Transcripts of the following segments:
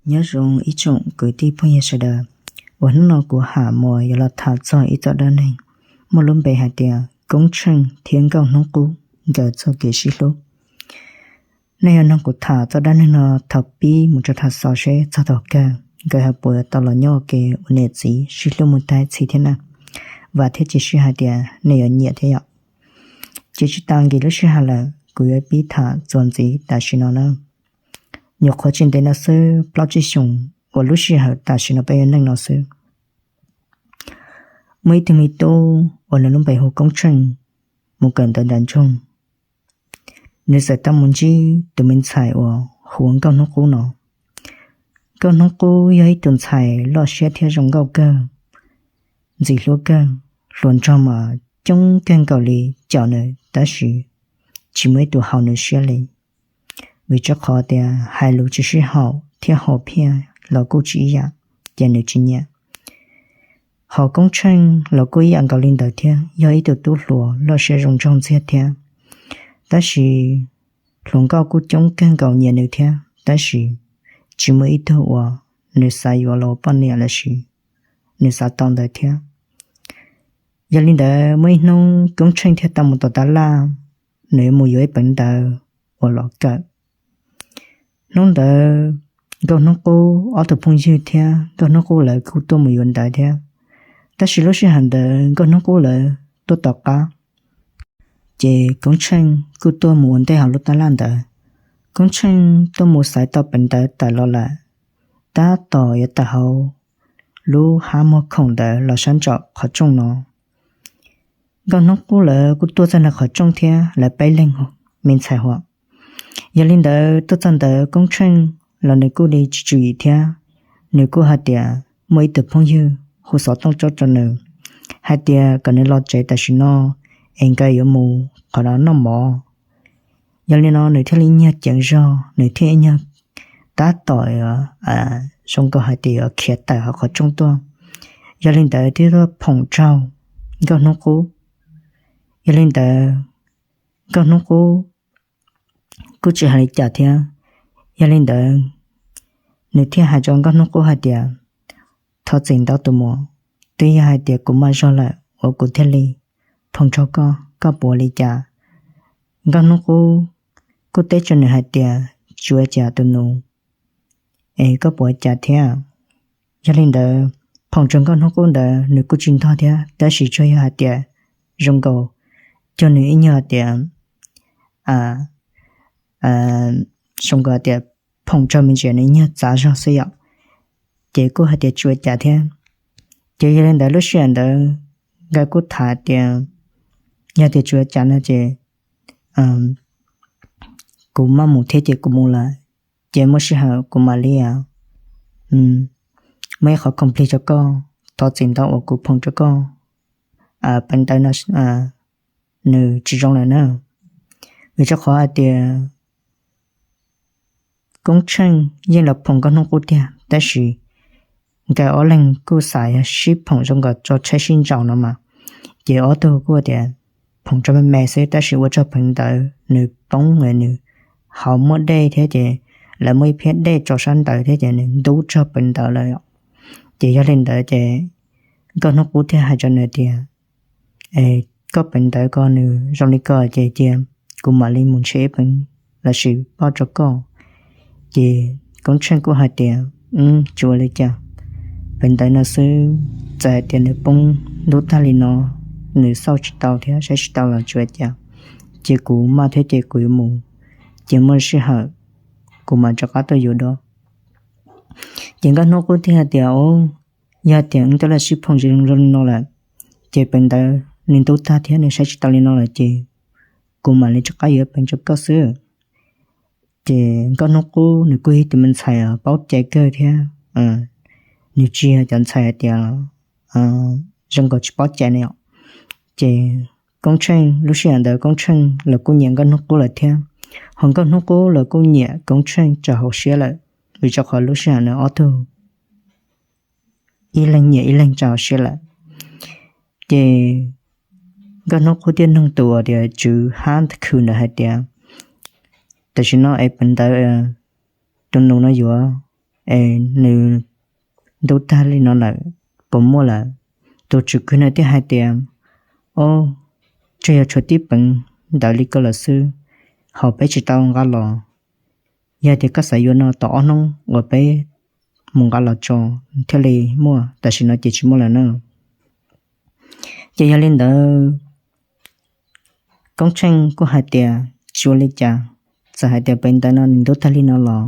Nyob zoo ib tsoom kwv tij phooj ywg sawv daws, uas hnub no kuv Ham Muas yuav los tham txog ib txoj dab neeg muaj lub npe hais tias Koob Tsheej thiab Nkauj Hnub Qub nkawd txoj kev sib hlub. Nej yuav mloog kuv tham txoj dab neeg no thaum pib mus txog thaum xaus seb txog thaum kawg nkawd ho puas tau los nyob ua ke ua niam txiv sib hlub mus tag ib txhis thiab na. Vam thiab cia siab hais tias nej yuav nyiam thiab yom. Ces tsis tas nkim lub sij hawm lawm, kuv yuav pib tham txuas ntxiv tam sim no na. Nyuam qhuav tsis ntev no xwb, plaub tsib xyoos uas lub sij hawm tam sim no peb yuav neej no xwb, muaj ib tug me tub uas nws lub npe hu Koob Tsheej mus kawm ntawv nram nroog. Nws txawm tau mus ntsib tus me ntxhais uas hu ua Nkauj Hnub Qub no. Nkauj Hnub Qub yog ib tus ntxhais loj siab thiab zoo nkauj kawg, ntxim hlub kawg, hluas nraug mas coob kawg nkaus li caum nws tab sis tsis muaj ib tug haum nws siab li. Vim rau qhov tias hais lus tsis sib haum thiab haum phiaj los kuj tsis ib yam, ces nws tsis nyiam. Ho Koob Tsheej los kuj ib yam nkaus li ntawd thiab, yog ib tug tub hluas loj siab zoo nraug ntxiag thiab, tab sis hluas nkauj kuj coob kawg nkaus nyiam nws thiab, tab sis tsis muaj ib tug uas nws xav yuav los ua poj niam lossis nws xav tau ntawd thiab. Yog li ntawd muaj ib hnub Koob Tsheej thiaj tau mus tom tab laj, nws yuav mus yuav ib peev ntawv uas los kawm. Hnub ntawd Nkauj Hnub Qub ob tug phooj ywg thiab Nkauj Hnub Qub lawv kuj tuaj mus yuav ntawv thiab, tab sis lub sij hawm ntawd Nkauj Hnub Qub lawv tuaj tom qab, ces Koob Tsheej kuj tuaj mus ua ntej hauv lub tab laj ntawd. Koob Tsheej tuaj mus xaiv tau peev ntawv tawm los lawm, tab tom yuav tawm hauv lub hab muag khoom ntawd los sab ntsaum qhov rooj no. Nkauj Hnub Qub lawv kuj tuaj txog nram qhov rooj thiab, lawv peb leeg me ntxhais huam. Yog li ntawd tuaj txog ntawd Koob Tsheej los nws kuj li tsis tswm yim thiab, nws kuj hais tias muaj ib tug phooj ywg hu xov tooj tuaj rau nws hais tias kom nws los tsev tam sim no es nkawd yuav mus qhov no noj mov. Yog li no nws thiaj li ib nyuag ceev zog, nws thiaj ib nyuag tab tom zoo nkaus hais tias yuav khiav tawm hauv qhov rooj tuaj. Yog li ntawd thiaj tuaj phoom raug Nkauj Hnub Qub. Yog li ntawd Nkauj Hnub Qub kuj tsis hais li cas thiab. Yog li ntawd nws thiaj hais rau Nkauj Hnub Qub hais tias, thov txim ntau tus muam, twb yog hais tias kuv maj zog lawm uas kuv thiaj li phoom raug koj, koj puas ua li cas? Nkauj Hnub Qub kuj teb rau nws hais tias, tsis ua cas tus nus, es koj puas ua cas thiab? Yog li ntawd phoom raug Nkauj Hnub Qub ntawd nws kuj tsis ntog thiab, tab sis tsuas yog hais tias zoo nkaus cuag nws ib nyuag hais tias, zoo nkaus hais tias phoom raug me ntsis nws ib nyuag txav zog xwb yom, ces kuj hais tias tsis ua cas thiab. Ces yog li ntawd lub sij hawm ntawd nkawd kuj tham tias, yog tias tsis ua cas no ces kuv maj mus thiab ces kuv mus lawm, ces muaj sij hawm kuv mam li muaj ib qhov khoom plig rau koj, thov txim ntau uas kuv phoom rau koj, peev ntawv no nws tsis zoo lawm na. Vim rau qhov hais tias Koob Tsheej yeej los phoom Nkauj Hnub Qub tiag, tab sis nkawd ob leeg kuj xav yog sib phoom zoo nkaus tso tsheb sib ntsaum no mas, ces ob tug kuj tias phoom tso me me xwb tab sis ua txog peev ntawv nws poob, nws hauv muaj dej thiab ces lawv muaj ib phiab dej tso sab ntawd thiab ces nws ntub txog peev ntawv lawm. Ces yog li ntawd ces Nkauj Hnub Qub thiaj hais rau nws tias, koj peev ntawv ko nws zoo li ko ces cia kuv mam li mus ntshe ib peev lossis pauj rau koj. Ces Koob Tsheej kuj hais tias, tsis ua li cas, peev ntawv no xwb, txawm hais tias nws poob ntub tag li no, nws xauj tsis tau thiab saib tsis tau los tsis ua cas, ces kuv maj thiab ces kuv yuav mus, ces muaj sij hawm kuv mam rov qab tuaj yuav dua. Ces Nkauj Hnub Qub thiaj hais tias, yog tias wb twb los sib phoom zoo li no lawm, ces peev ntawv nws ntub tag thiab nws saib tsis tau li no lawm ces kuv mam li rov qab yuav peev rau koj xwb. Ces Nkauj Hnub Qub nws kuj yog tus me ntxhais paub cai kawg thiab, nws tsis yog cov ntxhais hais tias zoo nkaus tsis paub cai na yom. Ces Koob Tsheej lub sij hawm ntawd Koob Tsheej los kuj nyiam Nkauj Hnub Qub lawm thiab, ho Nkauj Hnub Qub los kuj nyiam Koob Tsheej rau hauv siab lawm, vim rau qhov lub sij hawm ntawd ob tug ib leeg nyiam ib leeg rau hauv siab lawm. Ces Nkauj Hnub Qub thiaj nug tus uas tias tswv hab khw ntawd hais tias, tam sim no es peev ntawv tus nus no yuav es nws ntub tag li no lawm, puas muaj lawm? Tus tswv kwv no thiaj hais tias, Ob, tsuas yog tshuav tib peev ntawv li ko lawm xwb, ho peb tsis tau nqa los. Yog tias koj xav yuav no, tos ob hnub uas peb mus nqa los tso thiaj li muaj, tam sim no ces tsis muaj lawm na. Ces yog li ntawd, Koob Tsheej kuj hais tias, Tsis ua li cas, txawm hais tias peev ntawv no nws ntub tag li no los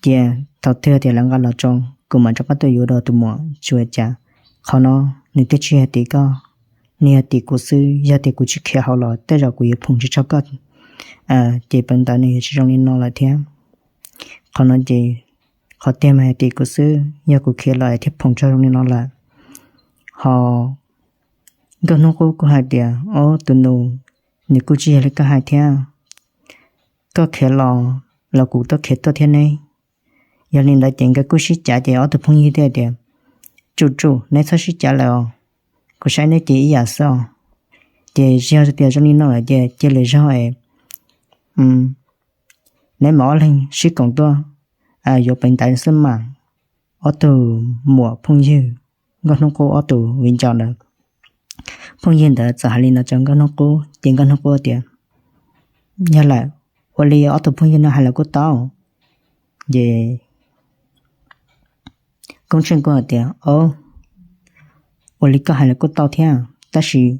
cia, thaum twg tias lawv nqa los tso, kuv mam rov qab tuaj yuav rau tus muam, tsis ua cas. Qhov no nws twb tsis yog tim koj, nws yog tim kuv xwb. Yog tias kuv tsis khiav hauv los tej zaum kuv yuav phoom tsis txog koj, ces peev ntawv nws yuav tsis zoo li no lawm thiab. Qhov no ces qhov tiag mas yog tim kuv xwb, yog kuv khiav los thiaj phoom txog zoo li no lawm. Ho Nkauj Hnub Qub kuj hais tias, Ob, tus nus, nws kuj tsis yog li koj hais thiab. Koj khiav los, los kuv tuaj khiav tuaj thiab ne. Yog li ntawd ces nkawd kuj sib cav, ces ob tug phooj ywg thiaj tias, Tsum tsum, neb txhob sib cav lawm os, kuv saib neb ces ib yam xwb os. Ces yog tias zoo li no lawm ces cia lwm zaug es neb mam ob leeg sib koom tuaj yuav peev ntawv xwb mas. Ob tug muam phooj ywg, Nkauj Hnub Qub ob tug viv ncaus ntawd, phooj ywg ntawd txawm hais li no rau Nkauj Hnub Qub, ces Nkauj Hnub Qub tias, Yog lawm, ua li ob tug phooj ywg no hais los kuj tau. Ces Koob Tsheej kuj hais tias, Ob, ua li koj hais los kuj tau thiab, tab sis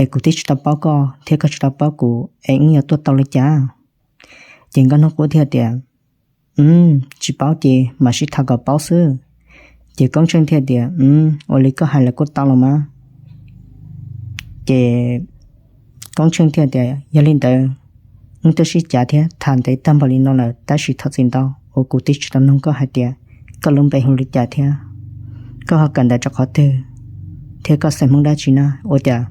es kuv twb tsis tau paub koj thiab koj tsis tau paub kuv es wb yuav tuaj tau li cas? Ces Nkauj Hnub Qub thiaj tias, Tsis paub ces mam sib tham kom paub xwb. Ces Koob Tsheej thiaj tias, Ua li koj hais los kuj tau los mas. Ces Koob Tsheej thiaj tias, Yog li ntawd, wb twb sib cav thiab tham ntev tag npaum li no lawm, tab sis thov txim ntau uas kuv twb tsis tau nug koj hais tias koj lub npe hu li cas thiab koj ho kawm ntawv rau qhov twg, thiab koj xeem Hmoob dab tsi na, ua cas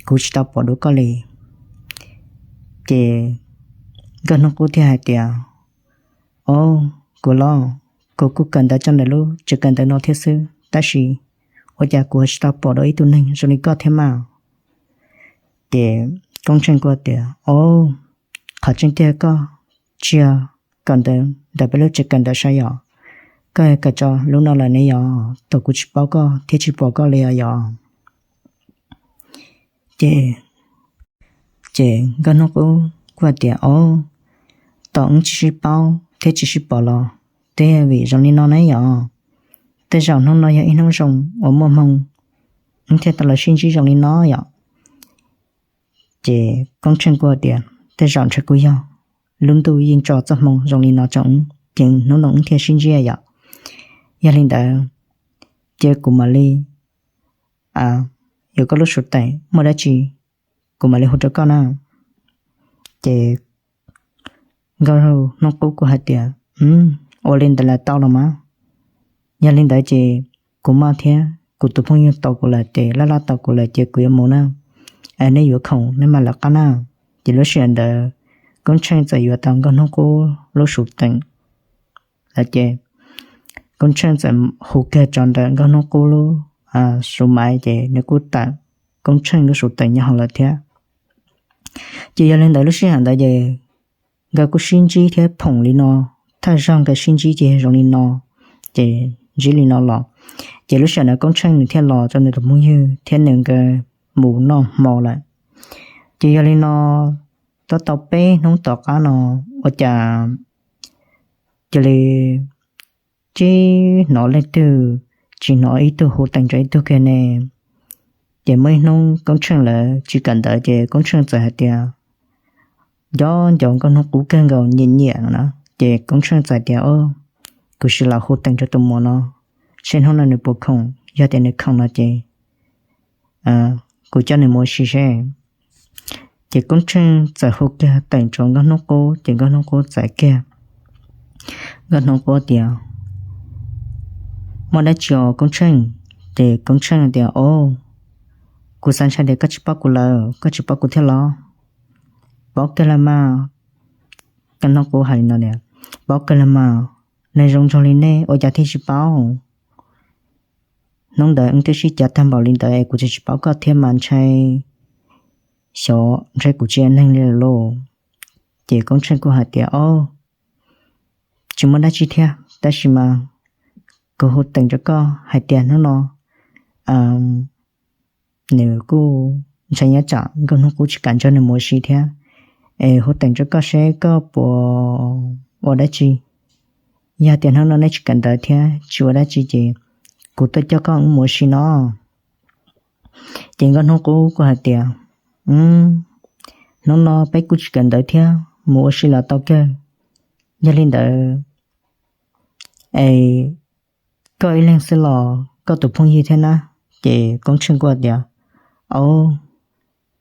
kuv tsis tau pom dua koj li? Ces Nkauj Hnub Qub thiaj hais tias, Ob, kuv los, kuv kuj kawm ntawv rau ntawm lub tsev kawm ntawv no thiab xwb, tab sis ua cas kuv ho tsis tau pom dua ib tug neeg zoo li koj thiab mas? Ces Koob Tsheej kuj tias, Ob, qhov tseeb tiag koj tsis yog kawm ntawv ntawm peb lub tsev kawm ntawv saib yom, koj yog kawm rau lub no lawm ne yom, tab sis kuv tsis paub koj thiab tsis pom koj li os yom. Ces, ces Nkauj Hnub Qub kuj hais tias, Ob, tos wb tsis sib paub thiab tsis sib pom los twb vim zoo li no ne yom, tej zaum hnub no yog ib hnub zoo uas muaj hmoo wb thiaj tau los sib ntsib zoo li no yom. Ces Koob Tsheej kuj tias, Tej zaum ntshe kuj yog, lub ntuj yeej tso txoj hmoo zoo li no rau wb, ces hnub no wb thiaj sib ntsib yom. Yog li ntawd, ces kuv mam li yuav koj lub suv teem, muaj dab tsi kuv mam li hu rau koj na. Ces Nkauj Hnub Qub kuj hais tias, Ua li ntawd los tau los mas. Yog li ntawd ces kuv maj thiab kuv tus phooj ywg tau kuv lawm ces laj laj tau kuv lawm ces kuv yuav mus na. Es neb yuav khoom neb mam lawv qab na. Ces lub sij hawm ntawd Koob Tsheej txawm yuav tau Nkauj Hnub Qub lub suv teem lawm ces Koob Tsheej txawm hu kiag rau ntawm Nkauj Hnub Qub lub suv maiv ces nws kuj tawm Koob Tsheej lub suv teem nyob hauv lawm thiab. Ces yog li ntawd lub sij hawm ntawd ces nkawd kuj sib ntsib thiab phoom li no, thawj zaug nkawd sib ntsib ces zoo li no, ces ntsib li no los. Ces lub sij hawm ntawd Koob Tsheej nws thiaj los rau nws tus phooj ywg thiab nws nkawd mus noj hmo lawm. Ces yog li no, tab tau peb hnub tom qab no ua cas cia li tsis hnov leej twg, tsis hnov ib tug hu teem rau ib tug kiag ne. Ces muaj ib hnub Koob Tsheej lawv tsis kawm ntawv ces Koob Tsheej txawm hais tias, nco nco Nkauj Hnub Qub kawg nkaus nyiam nyiam no na. Ces Koob Tsheej txawm tias, kuv sim los hu teem rau tus muam no, seb hnub no nws puas khoom, yog tias nws khoom no ces kuv coj nws mus ua si seb. Ces Koob Tsheej txawm hu kiag teem rau Nkauj Hnub Qub ces Nkauj Hnub Qub txawm kiag. Nkauj Hnub Qub tias, muaj dab tsi os Koob Tsheej? Ces Koob Tsheej tias, o, kuv xav ntshai tias koj tsis paub kuv lawm, koj tsis paub kuv thiab los? Paub kiag los mas. Nkauj Hnub Qub hais li no tias, paub kiag los mas, neeg zoo nraug li nej ua cas thiaj tsis paub? Hnub ntawd wb twb sib cav tag npaum li ntawd es kuv tseem tsis paub koj thiab mas ntshai, xyov ntshai kuv tsis yog neeg li lawm lauj. Ces Koob Tsheej kuj hais tias, o, tsis muaj dab tsi thiab, tab sis mas kuv hu teem rau koj hais tias hnub no nws kuj ntshai nyob tsam Nkauj Hnub Qub tsis kam nrog nws mus ua si thiab. Es hu teem rau koj seb koj puas ua dab tsi. Yog tias hnub no nej tsis kawm ntawv thiab tsis ua dab tsi ces kuv tuaj coj koj mus ua si no. Ces Nkauj Hnub Qub kuj hais tias, hnub no peb kuj tsis kawm ntawv thiab, mus ua si los tau kawg. Yog li ntawd es koj ib leeg xwb los koj tus phooj ywg thiab na? Ces Koob Tsheej kuj hais tias, au,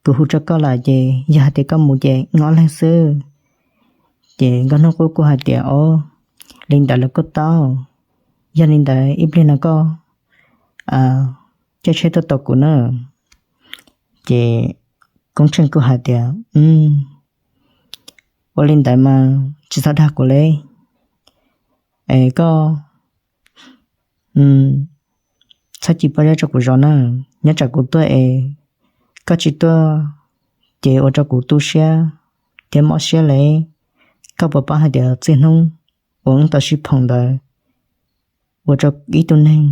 kuv hu rau koj lawm ces yog hais tias koj mus ces wb ob leeg xwb. Ces Nkauj Hnub Qub kuj hais tias, au, li ntawd los kuj tau, yog li ntawd ib pliag no koj caij tsheb tuaj tos kuv na. Ces Koob Tsheej kuj hais tias, ua li ntawd mas tsis txhob dag kuv li, es koj txhob ci pob zeb rau kuv zov na, nyob tsam kuv tuaj es koj tsis tuaj ces ua rau kuv tu siab thiab mob siab li. Koj puas paub hais tias txij hnub uas wb tau sib phoom ntawd ua rau ib tug neeg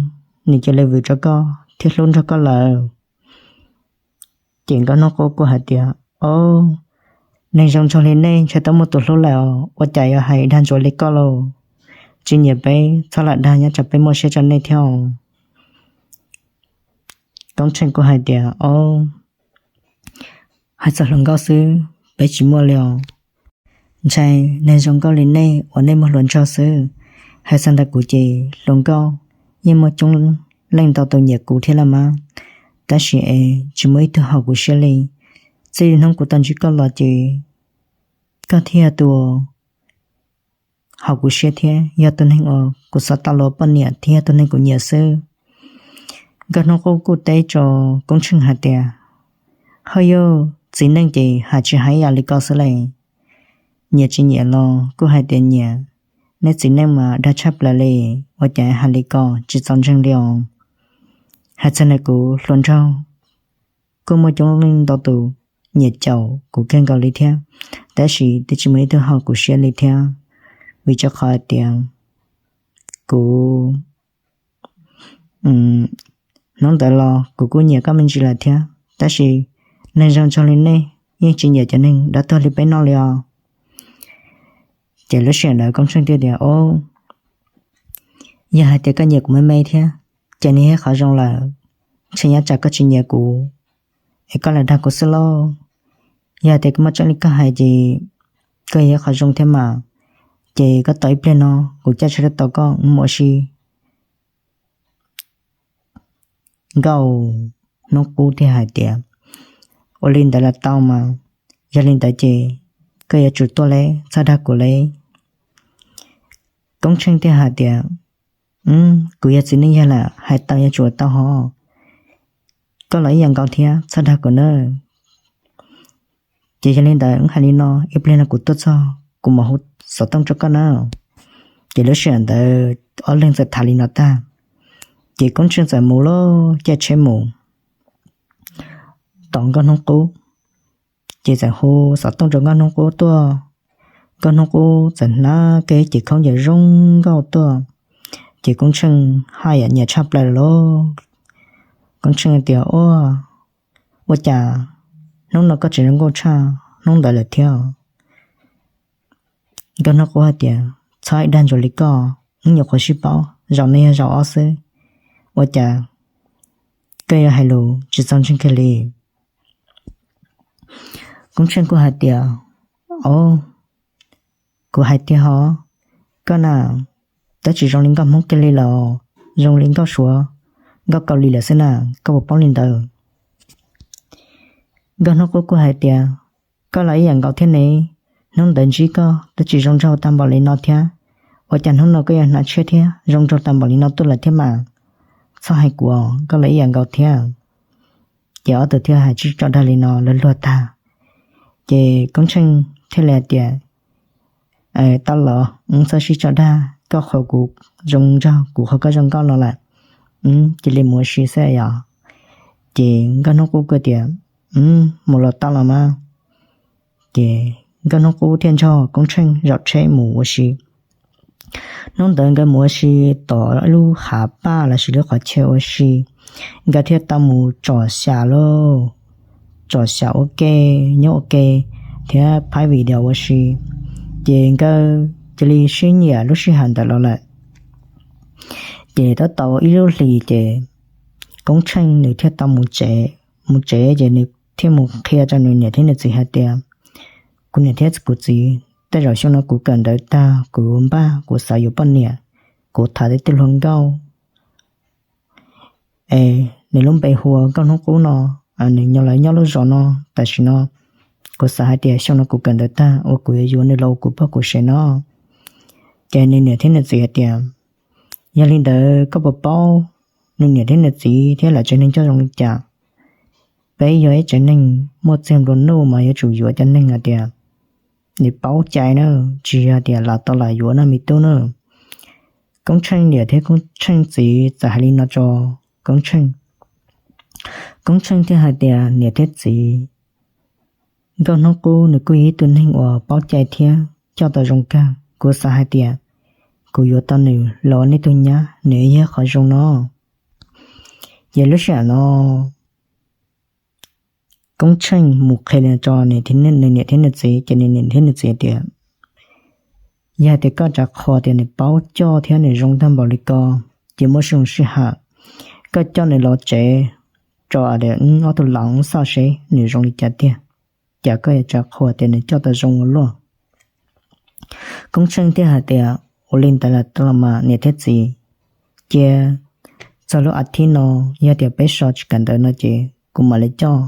nws cia li vwm rau koj thiab hlub nrog koj lawm. Ces Nkauj Hnub Qub kuj hais tias, o, neeg zoo nraug li nej ntshai twb muaj tus hlub lawm os, ua cas yuav hais dag ntsuav li koj lauj? Tsis nyiam peb txhob lam dag nyob tsam peb muaj siab rau nej thiab os. Koob Tsheej kuj hais tias, o, hais txog hluas nkauj xwb peb tsis muaj li os. Ntshai neeg zoo nkauj li nej uas nej muaj hluas nraug xwb. Hais txog ntawm kuv ces hluas nkauj yeej muaj coob leej ntau tus nyiam kuv thiab los mas, tab sis es tsis muaj ib tug haum kuv siab li. Txij hnub kuv tau ntsib koj los ces koj thiaj yog tus haum kuv siab thiab yog tus neeg uas kuv xav tau los poj niam thiab yog tus neeg kuv nyiam xwb. Nkauj Hnub Qub kuj teb rau Koob Tsheej hais tias, hawj yauj, txiv neej ces hais tsis hais ib yam li ko xwb li. Nyiam tsis nyiam los kuj hais tias nyiam, nej txiv neej mas dag tshaj plaws li, ua cas hais li ko tsis txaus ntseeg li os. Hais txog ntawm kuv hluas nraug kuj muaj coob leej ntau tus nyiam caum kuv kawg nkaus li thiab, tab sis twb tsis muaj ib tug haum kuv siab li thiab, vim rau qhov hais tias kuv hnub ntawd los kuv kuj nyiam koj me ntsis lawm thiab, tab sis neeg zoo nraug li nej yeej tsis nyiam cov neeg dab tuag li peb noj li os. Ces lub sij hawm ntawd Koob Tsheej thiaj tias, o, yog hais tias koj nyiam kuv me me thiab ces nws yog qhov zoo lawm, ntshe nyob tsam koj tsis nyiam kuv es koj lam dag kuv xwb lauj. Yog hais tias kuv muaj tseeb li koj hais ces koj yog qhov zoo thiab mas, ces koj tos ib pliag no kuv caij tsheb rau tom koj mus ua si. Nkauj Hnub Qub thiaj hais tias, ua li ntawd los tau mas, yog li ntawd ces koj yuav tsum tuaj li, txhob dag kuv li. Koob Tsheej thiaj hais tias, kuv yog txiv neej yawg lawm, hais tau yuav tsum ua tau hos, koj los ib yam nkaus thiab, txhob dag kuv nawb. Ces yog li ntawd wb hais li no, ib pliag no kuv tuaj txog kuv mam hu xov tooj rau koj na. Ces lub sij hawm ntawd ob leeg txawm tham li no tag, ces Koob Tsheej txawm mus lawm, caij tsheb mus tom Nkauj Hnub Qub. Ces txawm hu xov tooj rau Nkauj Hnub Qub tuaj. Nkauj Hnub Qub txawm hnav kiag cev khaub ncaws zoo nkauj tuaj, ces Koob Tsheej haj yam nyiam tshaj plaws lawm lauj. Koob Tsheej tias, ua, ua cas hnub no koj tseem zoo nkauj tshaj hnub ntawd lawm thiab? Nkauj Hnub Qub hais tias, txhob dag ntsuav li koj, wb nyuam qhuav sib paub zaum no yog zaum ob xwb, ua cas koj yuav hais lus tsis txaus ntseeg kiag li? Koob Tsheej kuj hais tias, o, kuv hais tiag hos, koj na, twb tsis zoo li nkauj Hmoob kiag li lawm, zoo li nkauj Suav, nkauj Kaus Lim lawm xwb na, koj puas paub li ntawd? Nkauj Hnub Qub kuj hais tias, koj los ib yam nkaus thiab ne, hnub ntawd ntsib koj twb tsis zoo nraug tag npaum li no thiab, ua cas hnub no koj yuav hnav tshiab thiab zoo nraug tag npaum li no tuaj lawm thiab mas? Txhob hais kuv, koj los ib yam nkaus thiab. Ces ob tug thiaj hais tsis tso dag li no luag luag tag, ces Koob Tsheej thiaj li hais tias, tau los wb txhob sib tso dag, koj qhuas kuv zoo nraug, kuv qhuas koj zoo nkauj no lawm, cia li mus ua si xwb yom. Ces Nkauj Hnub Qub kuj tias, mus los tau los mas. Ces Nkauj Hnub Qub thiaj nrog Koob Tsheej zaum tsheb mus ua si. Hnub ntawd nkawd mus ua si tom lub hav paj los sis lub qhov chaw ua si, nkawd thiaj tau mus tsom xyas lauj, tsom xyas ua ke, nyob ua ke, thiab phaib video ua si. Ces nkawd cia li sib nyiam lub sij hawm ntawd los lawm. Ces tab tom ib lub hlis ces Koob Tsheej nws thiaj tau mus tsev. Mus tsev ces nws thiaj mus qhia rau nws niam thiab nws txiv hais tias, kuv niam thiab kuv txiv, tej zaum xyoo no kuv kawm ntawv tag kuv npaj kuv xav yuav poj niam, kuv tham tau ib tug hluas nkauj es nws lub npe hu ua Nkauj Hnub Qub no, nws nyob lawv nyob lub zos no, tam sim no kuv xav hais tias xyoo no kuv kawm ntawv tag uas kuv yuav yuav nws los ua kuv pog kuv sev no. Ces nws niam thiab nws txiv hais tias, yog li ntawd koj puas paub nws niam thiab nws txiv thiab lawv tsev neeg coj zoo li cas? Peb yog ib tsev neeg muaj txiag nplua nuj mas yuav tsum yuav cov neeg hais tias nws paub cai na, tsis yog tias lam tau lam yuav no me tub na. Koob Tsheej niam thiab Koob Tsheej txiv txawm hais li no rau Koob Tsheej. Koob Tsheej thiaj hais tias, niam thiab txiv, Nkauj Hnub Qub nws kuj yog ib tug neeg uas paub cai thiab coj tau zoo kawg, kuv xav hais tias kuv yuav tau nws los ua nej tug nyab nws yog qhov zoo no. Ces lub sij hawm no Koob Tsheej mus qhia li no rau nws niam thiab nws txiv, ces nws niam thiab nws txiv tias, yog tias koj tsav qhua tias nws paub coj thiab nws zoo tag npaum li ko, ces muaj sij hawm koj coj nws los tsev tso tias ob tug laus xauj seb nws zoo li cas tiag, cas koj yuav tsav qhua tias nws coj tau zoo ua luaj. Koob Tsheej thiaj hais tias, ua li ntawd los tau los mas niam thiab txiv, cia txog lub a thiv no, yog tias peb so tsis kawm ntawv no ces kuv mam li coj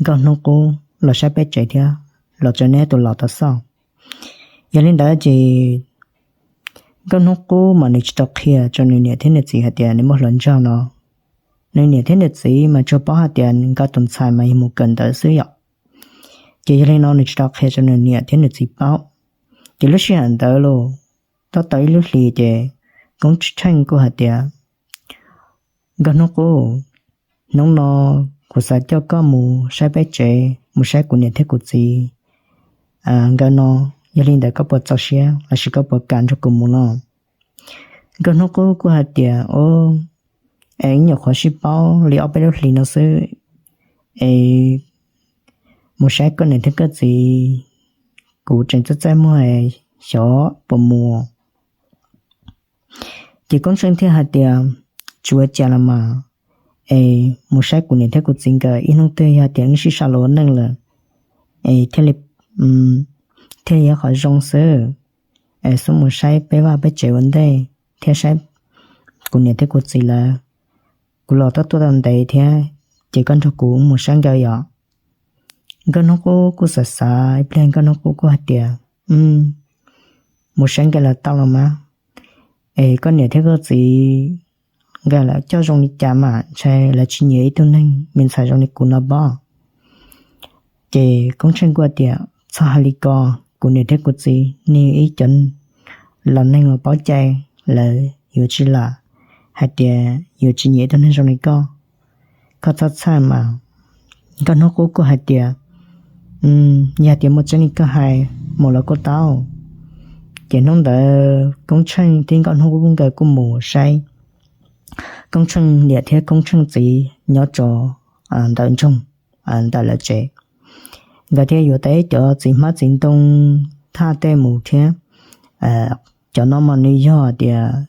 Nkauj Hnub Qub los saib peb tsev thiab los tso neb tus laus tau xauj. Yog li ntawd ces Nkauj Hnub Qub mas nws tsis tau qhia rau nws niam thiab nws txiv hais tias nws muaj hluas nraug no. Nws niam thiab nws txiv mas tsuas paub hais tias nkawd tus ntxhais mas yog mus kawm ntawv xwb yom. Ces yog li no nws tsis tau qhia rau nws niam thiab nws txiv paub. Ces lub sij hawm ntawd los tab tom ib lub hlis ces Koob Tsheej kuj hais tias, Nkauj Hnub Qub, hnub no kuv xav coj koj mus saib peb tsev, mus saib kuv niam thiab kuv txiv nkawd no, yog li ntawd koj puas txaus siab lossis koj puas kam nrog kuv mus no? Nkauj Hnub Qub kuj hais tias, o, es ib nyuam qhuav sib paub li ob peb lub hlis no xwb, es mus saib koj niam thiab koj txiv, kuv tseem txaj txaj muag, xyov puas mus. Ces Koob Tsheej thiaj hais tias, tsis ua cas los mas, es mus saib kuv niam thiab kuv txiv nkawd ib hnub twg yog tias wb sib sau los ua neej lawm, es thiaj li, thiaj li yog qhov zoo xwb. Es xub mus saib peb vaj peb tsev ua ntej thiab saib kuv niam thiab kuv txiv lawv, kuv los twb tuaj tau ntev thiab, ces koj nrog kuv mus saib nkawd yom. Nkauj Hnub Qub kuj xav xav ib pliag, Nkauj Hnub Qub kuj hais tias, mus saib nkawd los tau los mas, es koj niam thiab koj txiv nkawd lawv coj zoo li cas mas ntshai lawv tsis nyiam ib tug neeg me ntxhais zoo li kuv no pob. Ces Koob Tsheej kuj tias, txhob hais li ko, kuv niam thiab kuv txiv nws ib cov laus neeg uas paub cai, lawv yuav tsis lam hais tias yuav tsis nyiam ib tug neeg zoo li koj. Koj txhob txhawj mas. Nkauj Hnub Qub kuj hais tias, yog tias muaj tseeb li koj hais, mus los kuj tau. Ces hnub ntawd Koob Tsheej thiab Nkauj Hnub Qub nkawd kuj mus saib Koob Tsheej niam thiab Koob Tsheej txiv nyob rau ntawm nroog, ntawm lawv tsev. Nkawd thiaj yuav tau ib cov txiv hmab txiv ntoo thaj tej mus thiab. Cov no mas nws yog tias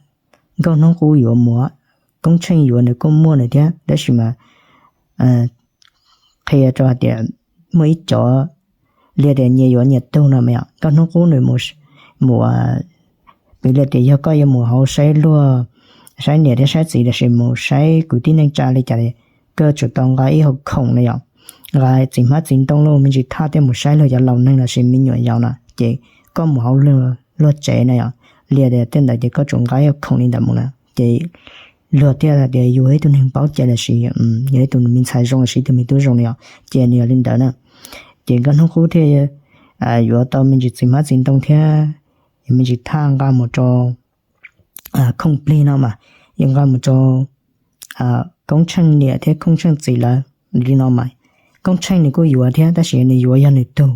Nkauj Hnub Qub yuav mus, Koob Tsheej yuav nws kuj muaj nws thiab, tab sis mas qhia rau hais tias muaj ib cov li tias nyias yuav nyias tug no mas yom. Nkauj Hnub Qub nws mus, mus, piv li tias yog koj yuav mus hauv saib luag, saib niam thiab saib txiv lossis mus saib kwv tij neej tsa li cas, koj tsum tau nqa ib hauv khoom na yom, nqa txiv hmab txiv ntoo los me ntsis thaj tej mus saib luag cov laus neeg lossis me nyuam yaus na, ces koj mus hauv luag tsev na yom, li tias tej ntawd ces koj tsum nqa ib hauv khoom li ntawd mus na, ces luag thiaj hais tias yus yog ib tug neeg paub cai lossis yog ib tug me ntxhais zoo lossis ib tug me tub zoo na yom, ces nws yog li ntawd na. Ces Nkauj Hnub Qub thiaj yuav tau me ntsis txiv hmab txiv ntoo thiab me ntsis thaj nqa mus rau khoom plig no mas, yuav nqa mus rau Koob Tsheej niam thiab Koob Tsheej txiv lawv li no mas. Koob Tsheej nws kuj yuav thiab tab sis nws yuav yog nws tug,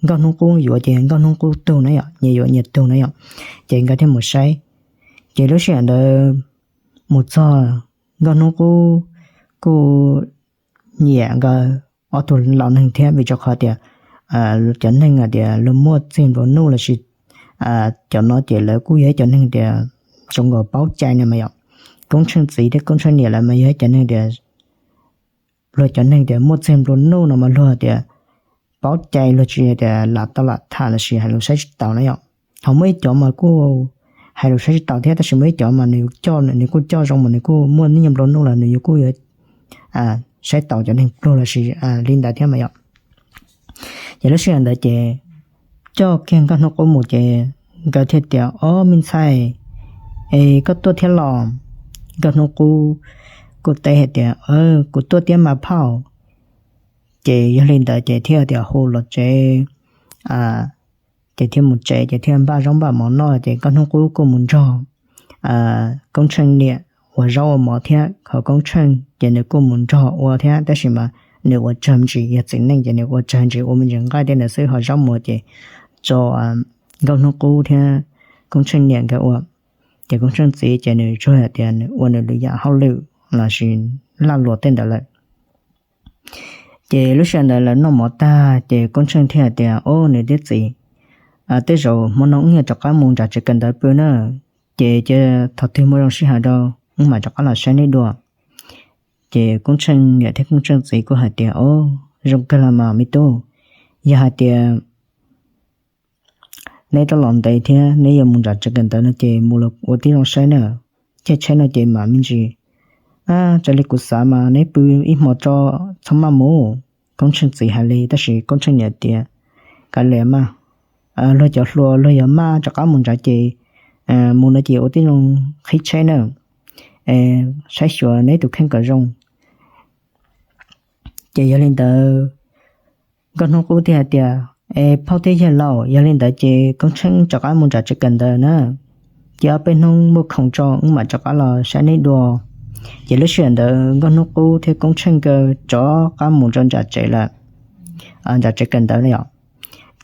Nkauj Hnub Qub yuav ces Nkauj Hnub Qub tug na yom, nyias yuav nyias tug na yom. Ces nkawd thiaj mus saib Ces lub sij hawm ntawd mus txog, Nkauj Hnub Qub kuj nyiam nkawd ob tug laus neeg thiab, vim rau qhov tias cov neeg hais tias luag muaj txiag nplua nuj lossis cov no ces lawv kuj yog ib cov neeg tias zoo nkaus paub cai no mas yom. Koob Tsheej txiv thiab Koob Tsheej niam lawv mas yog ib cov neeg tias luag cov neeg tias muaj txiag nplua nuj no mas luag tias paub cai, luag tsis tias lam tau lam tham lossis hais lus saib tsis taus na yom. Ho muaj ib cov mas kuj hais lus saib tsis taus thiab, tab sis muaj ib cov mas nws coj, nws kuj coj zoo mas nws kuj muaj ib nyuag nplua nuj los nws yuav kuj yuav saib taus cov neeg pluag lossis li ntawd thiab mas yom. Ces lub sij hawm ntawd ces coj kiag Nkauj Hnub Qub mus ces nkawd thiaj tias, Ob, me ntxhais, es koj tuaj thiab los? Nkauj Hnub Qub kuj teb hais tias, Kuv tuaj thiab mas phauj. Ces yog li ntawd ces thiaj tias hu los tsev, ces thiaj mus tsev, ces thiaj npaj zaub npaj mov noj, ces Nkauj Hnub Qub kuj mus nrog Koob Tsheej niam ua zaub ua mov thiab. Ho Koob Tsheej ces nws kuj mus nrog ua thiab, tab sis mas nws ua tsawg ntsis, yog txiv neej ces nws ua tsawg ntsis, ua me ntsis nqaij tej ntawd xwb, ho zaub mov ces tso Nkauj Hnub Qub thiab Koob Tsheej niam nkawd ua. Ces Koob Tsheej txiv ces nws tsuas hais tias nws ua nws lwm yam hauj lwm lossis laj luam tej ntawd lawm. Ces lub sij hawm ntawd lawv noj mov tag ces Koob Tsheej thiaj hais tias, Ob, niam thiab txiv, tej zaum hmo no wb yuav rov qab mus nram tsev kawm ntawv pw na, ces cia thaum twg muaj zoo sij hawm rau wb mam rov qab los saib neb dua. Ces Koob Tsheej niam thiab Koob Tsheej txiv kuj hais tias, Ob, zoo kawg los mas me tub, yog hais tias neb rov los ntev thiab neb yuav mus nram tsev kawm ntawv no ces mus los ua tib zoo saib na, caij tsheb no ces mam me ntsis. Raws li kuv xav mas neb pw ib hmo tso, txhob maj mus. Koob Tsheej txiv hais li, tab sis Koob Tsheej niam tias, Kav liam mas, luag cov hluas luag yog maj rov qab mus nrad ces mus no ces ua tib zoo qhib tsheb na, saib xyuas neb tus kheej kom zoo. Ces yog li ntawd Nkauj Hnub Qub thiaj hais tias, Es phauj thiab yawg laus, yog li ntawd ces Koob Tsheej rov qab mus nram tsev kawm ntawv na, ces ob peb hnub muaj khoom tso wb mam rov qab los saib neb dua. Ces lub sij hawm ntawd Nkauj Hnub Qub thiab Koob Tsheej nkawd rov qab mus rau nram tsev lawm, nram tsev kawm ntawv na yom.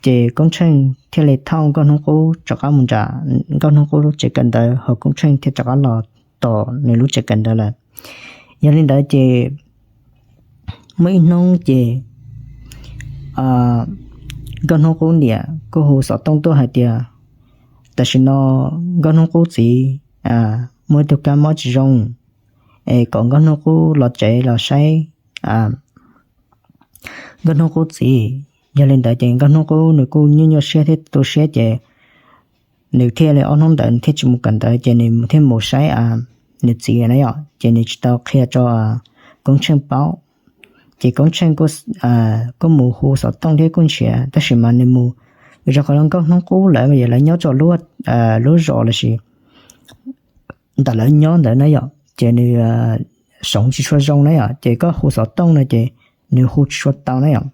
Ces Koob Tsheej thiaj li thauj Nkauj Hnub Qub rov qab mus nram Nkauj Hnub Qub lub tsev kawm ntawv, ho Koob Tsheej thiaj rov qab los tom nws lub tsev kawm ntawv lawm. Yog li ntawd ces muaj ib hnub ces Nkauj Hnub Qub niam kuj hu xov tooj tuaj hais tias tam sim no Nkauj Hnub Qub txiv muaj ib tug kab mob tsis zoo, es kom Nkauj Hnub Qub los tsev los saib Nkauj Hnub Qub txiv. Yog li ntawd ces Nkauj Hnub Qub nws kuj nyuaj nyuaj siab thiab tu siab ces nws thiaj li ob hnub ntawd nws thiaj tsis mus kawm ntawv ces nws thiaj mus saib nws txiv na yom, ces nws tsis tau qhia rau Koob Tsheej paub. Ces Koob Tsheej kuj mus hu xov tooj thiab kuj nrhiav, tab sis mas nws mus, vim rau qhov Nkauj Hnub Qub lawv mas yog lawv nyob rau lub zos lossis ntawm lawv nyob ntawd na yom, ces nws soov tsis tshua zoo na yom, ces koj hu xov tooj no ces nws hu tsis tshua tau na yom.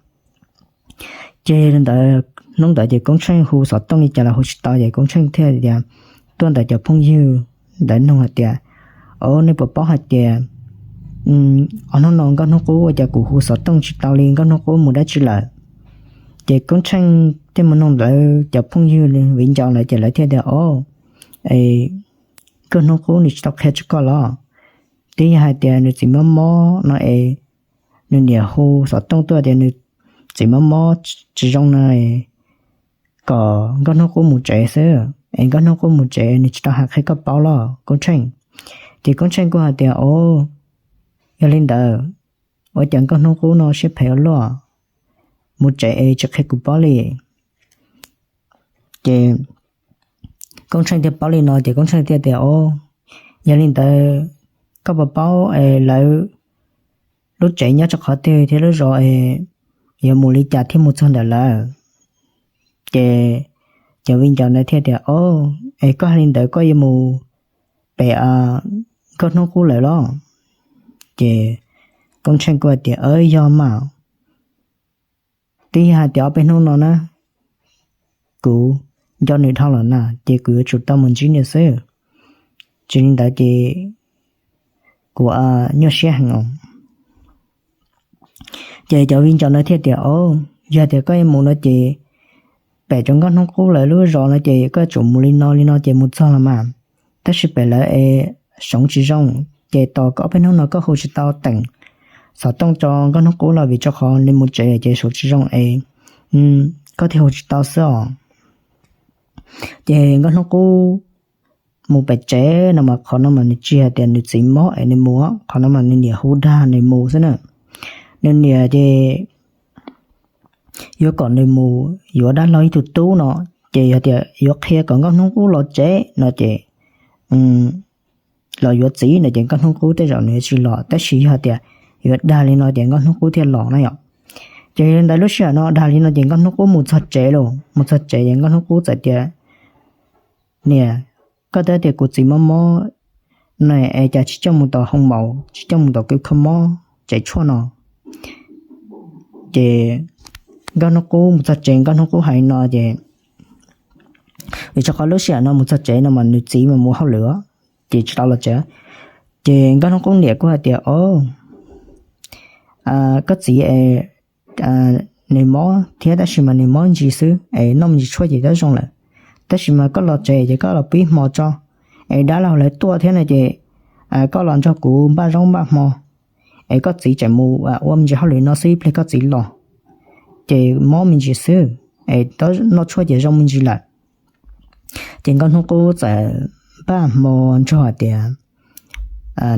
Ces ntawd hnub ntawd ces Koob Tsheej hu xov tooj li cas los hu tsis tau, ces Koob Tsheej thiaj tias tuaj ntawm cov phooj ywg ntawd nug hais tias, Au, nej puas paub hais tias ob hnub no Nkauj Hnub Qub ua cas kuv hu xov tooj tsis tau li, Nkauj Hnub Qub mus dab tsi lawm? Ces Koob Tsheej thiaj mus nug lawv cov phooj ywg viv ncaus lawv ces lawv thiaj tias, Au, Nkauj Hnub Qub nws tsis tau qhia rau koj los? Twb yog hais tias nws txiv mob mob no es nws niam hu xov tooj tuaj tias nws txiv mob mob tsis zoo no, kom Nkauj Hnub Qub mus tsev xwb, es Nkauj Hnub Qub mus tsev nws tsis tau hais qhia koj paub los Koob Tsheej? Ces Koob Tsheej kuj hais tias, Au, yog li ntawd ua cas Nkauj Hnub Qub no siab phem ua luaj, mus tsev es tsis qhia kuv paub li? Ces Koob Tsheej thiaj paub li no ces Koob Tsheej thiaj tias, Au, yog li ntawd koj puas paub es lawv lub tsev nyob rau qhov twg thiab lub zos es yuav mus li cas thiaj mus txog ntawm lawv? Ces cov viv ncaus ntawd thiaj tias, Au, es koj hais li ntawd koj yuav mus pem Nkauj Hnub Qub lawv los? Ces Koob Tsheej kuj hais tias, Yog mas, twb yog hais tias ob peb hnub no na kuv nco nws dhau lawm na ces kuv yuav tsum tau mus ntsib nws xwb, tsis li ntawd ces kuv nyuaj siab heev os. Ces cov viv ncaus ntawd thiaj tias, Au, yog tias koj yuav mus no ces pem rau Nkauj Hnub Qub lawv lub zos no ces koj yuav tsum mus li no li no ces mus txog los mas. tab sis pem lawv es soov tsis zoo, ces tos koj ob peb hnub no koj hu tsis tau teem xov tooj rau Nkauj Hnub Qub los vim rau qhov nws mus tsev ces soov tsis zoo es koj thiaj hu tsis tau xwb os. Ces Nkauj Hnub Qub mus pem tsev no mas qhov no mas nws tsis hais tias nws txiv mob es nws mus, qhov no mas nws niam hu dag nws mus xwb na. Nws niam ces yuav kom nws mus yuav dab laug ib tug tub no, ces yog tias yuav qhia kom Nkauj Hnub Qub los tsev no ces los yuav txiv no ces Nkauj Hnub Qub tej zaum nws tsis los, tab sis yog tias yuav dag li no ces Nkauj Hnub Qub thiaj los na yom. Ces ntawd lub sij hawm no dag li no ces Nkauj Hnub Qub mus txog tsev los mus txog tsev ces Nkauj Hnub Qub txawm tias, niam, koj twb tias kuv txiv mob mob no es cas tsis coj mus tom hoo maum, tsis coj mus tom kws kho mob tsev tshuaj no? Ces Nkauj Hnub Qub mus txog tsev Nkauj Hnub Qub hais no ces, vim rau qhov lub sij hawm no mus txog tsev no mas nws txiv mas mus hauj lwm, ces tsis tau los tsev. Ces Nkauj Hnub Qub niam kuj hais tias, o, koj txiv es nws mob thiab tab sis mas nws mob ntsis xwb es noj me ntsis tshuaj ces twb zoo lawm. Tab sis mas koj los tsev ces koj los pib hmo tso, es dab laug lawv tuaj thiab no ces koj los nrog kuv npaj zaub npaj hmo, es koj txiv tseem mus ua me ntsis hauj lwm no xwb, ib pliag koj txiv los ces mob me ntsis xwb, es noj tshuaj ces zoo me ntsis lawm. Ces Nkauj Hnub Qub txawm npaj hmo nrog hais tias